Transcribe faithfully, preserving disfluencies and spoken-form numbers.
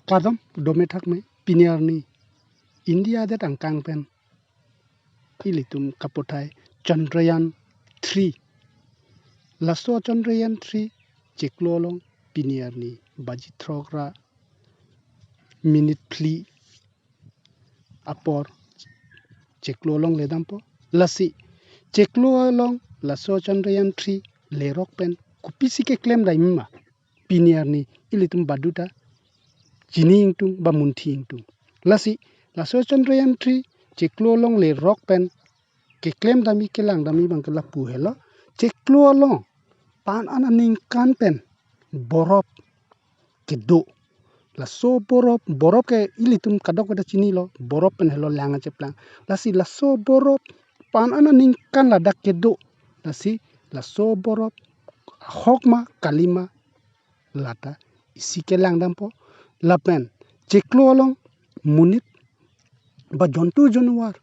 Kardom, dome thakme, pini arni India adet angkang pen ilitum kapothai Chandrayaan three. Laso Chandrayaan three chiklo along pini arni baji throk ra minute phli apor chiklo along ledampo. Lasi chiklo along laso Chandrayaan three lerok pen kopisi keklem damji ma, pini arni ilitum baduta chini ingtung ba munthi ingtung. Lasi laso Chandrayaan three chiklo along lerok pen keklem damji, kelang damji abang ke lapu helo. Chiklo along pan an aningkan pen borop kedo. Laso borop, borop ke ilitum kadokave ta chinilo, borop pen helo lang acheplang. Lasi laso borop pan an aningkan ladak kedo. Lasi laso borop ahok ma kali ma, lata isi kelang dampo. Lapen chiklo along monit ba jontu januar